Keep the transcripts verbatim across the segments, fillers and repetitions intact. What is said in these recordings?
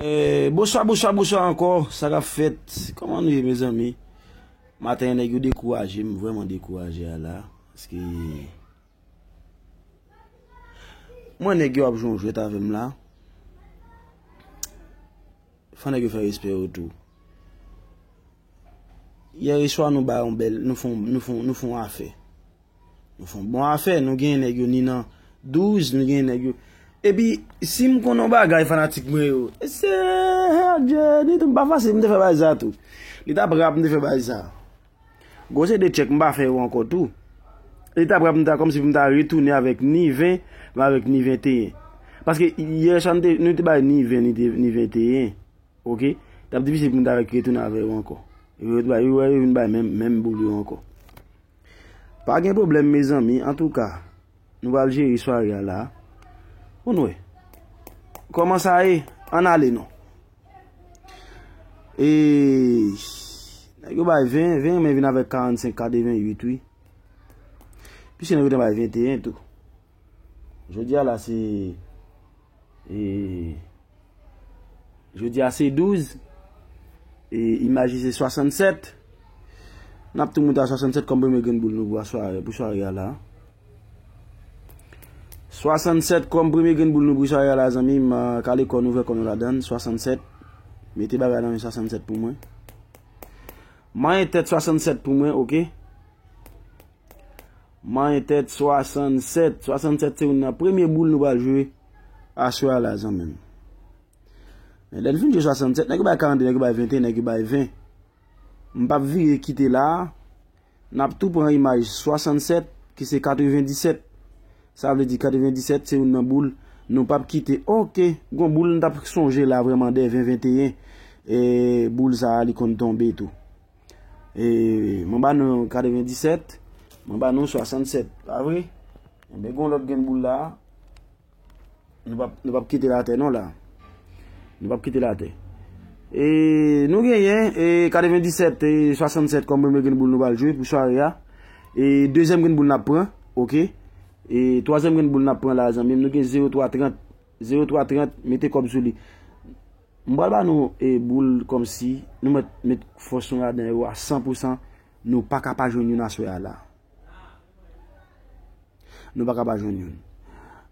Eh, bonswa, bonswa, bonswa ankò. Sa k ap fèt? Kòman nou ye, mezanmi? Maten an, nèg yo dekouraje m, vrèman dekouraje a la. Paske mwen, nèg yo ap jwe yon jwèt avè m la. Fò nèg yo fè respè yo tou. Yè swa nou ba yon bèl, nou fon, nou fon, nou fon afè. Nou fon bon afè, nou gen nèg yo ni nan douz, nou gen nèg yo. Epi, si m konnen yon bagay fanatik mwen yo, se Adje, li tou, m pa fasil, m te fè bagay sa tou. Li t ap rap, m te fè bagay sa. Gwo se de tchèk, m pa fè yo ankò tou. Li t ap rap, m ta kòmsi pou m ta retounen avèk ni ven, men avèk ni venteyen. Paske yè swa nou te, nou te bay ni ven, ni te, ni venteyen. Oke? T ap difisil pou m ta retounen avè yo ankò. Yo, yo, yo, yo vin bay menm, menm boul yo ankò. Pa gen pwoblèm, mezanmi. Antouka, nou pral jere sware a la. Ou wè. Kòman sa ye? Ann ale non. E, nèg yo bay ven, ven, men vin avèk karannsenk, katreventuit, wi. Piske nèg yo te bay venteyen tou. Jodi a la se, e, jodi a se douz, e, imaj li se swasannsèt. N ap tou moute a swasannsèt kòm premye grenn boul nou pou sware, pou sware a la. Swasannsèt kòm premye grenn boul nou pou sware a la, zanmi m, kale kò nou, ouvè kò nou ladann, swasannsèt. Mete bagay nan men swasannsèt pou mwen. Manyen tèt swasannsèt pou mwen, oke? Manyen tèt swasannsèt. Swasannsèt se youn nan premye boul nou pral jwe aswè a la, zanmi m. Men lè n fin jwe swasannsèt, nèg yo bay karannde, nèg yo bay venteyen, nèg yo bay ven. M p ap vire kite la a. N ap tou pran imaj swasannsèt, ki se katrevendisèt. Sa vle di katrevendisèt se youn nan boul nou p ap kite. Oke, gon boul n t ap sonje la vrèman dè ven venteyen. E boul sa a, li konn tonbe tou. E, mwen ba nou katrevendisèt, mwen ba nou swasannsèt, pa vre? Enben, gon lòt grenn boul la, nou p ap, nou p ap kite l atè non la. Nou p ap kite l atè. E, nou genyen, e, katrevendisèt e swasannsèt kòm premye grenn boul nou pral jwe pou sware a. E, dezyèm grenn boul n ap pran, oke? E, twazyèm grenn boul n ap pran la, zanmi m, nou gen zewo twa trant. Zewo twa trant, mete kòb sou li. M pral ba nou, e, boul kòmsi nou mèt met fòs nou ladan yo a san pou san, nou pa ka pa jwenn youn aswè a la. Nou pa ka pa jwenn youn.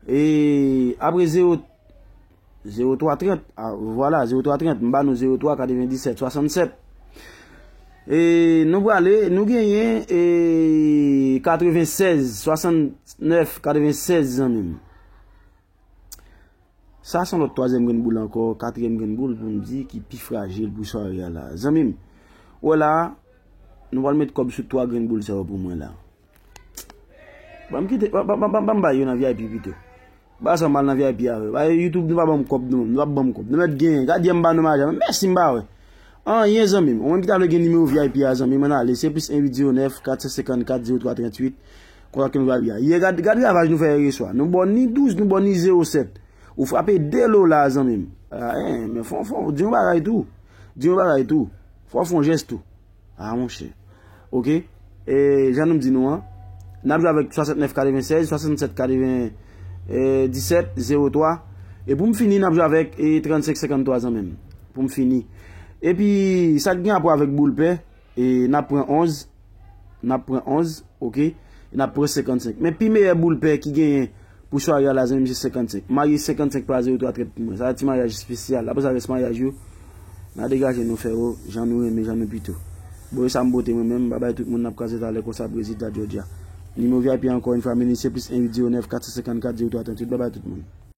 E apre zewo, zewo twa trant, a, vwala, zewo twa trant, m ba nou zewo twa katrevendisèt swasannsèt. E nou prale, nou genyen, e katrevensèz swasannèf katrevensèz, zanmi m. Sa se yon lòt twazyèm grenn boul ankò, katriyèm grenn boul pou m di ki pi frajil pou sware a la. Zanmi m, ou wè la, nou pral met kòb sou twa grenn boul sa yo pou mwen la. Ban m kite, ban, ban, ban, ban, ban m bay yo nan V I P pito. Ba sa m al nan V I P avè. Ba YouTube nou pa ban m kòb nou, nou pa ban m kòb. Nou mèt genyen, gad yè m ba nou maja, mèsi m pa wè. Anyen, zanmi m. Ou menm ki ta vle gen nimewo V I P a, zanmi m, ann ale. Se plis en uit zewo nèf kat san senkannkat zewo twa tranntuit. Kontakte nou V I P a. Yè, gad, gad ravaj nou fè yè swa. Nou ba w ni douz, nou ba w ni zewo sèt. Ou frape de lo la, zanmi m. A, en, men fò, fò, di yon bagay tou. Di yon bagay tou. Fò w fè yon jès tou. A, monchè. Oke? E, jan nou di nou an, n ap jwe avèk swasantnèf katrevensèz, swasannsèt katreven, e, disèt, zewo twa. E pou m fini, n ap jwe avèk, e, trannsenk senkanntwa, zanmi m. Pou m fini. Epi, sa k gen rapò avèk boul pè, e, n ap pran onz, n ap pran onz, oke? E n ap pran senkannsenk. Men pi meyè boul pè ki genyen pou sware a la, zanmi m, se senkannsenk. Marye senkannsenk pa zewo twa trant pou mwen. Sa se ti maryaj espesyal. Apre sa, rès maryaj yo, n a degaje nou fè yo jan nou renmen, jan nou pito. Bon, e sa m pote mwen menm, babay tout moun, n ap kwaze talè konsa, Brezil, ta Georgia. Nimewo V I P ankò yon fwa, meni se plis en uit zewo nèf kat san senkannkat zewo twa tranntuit. Babay tout moun.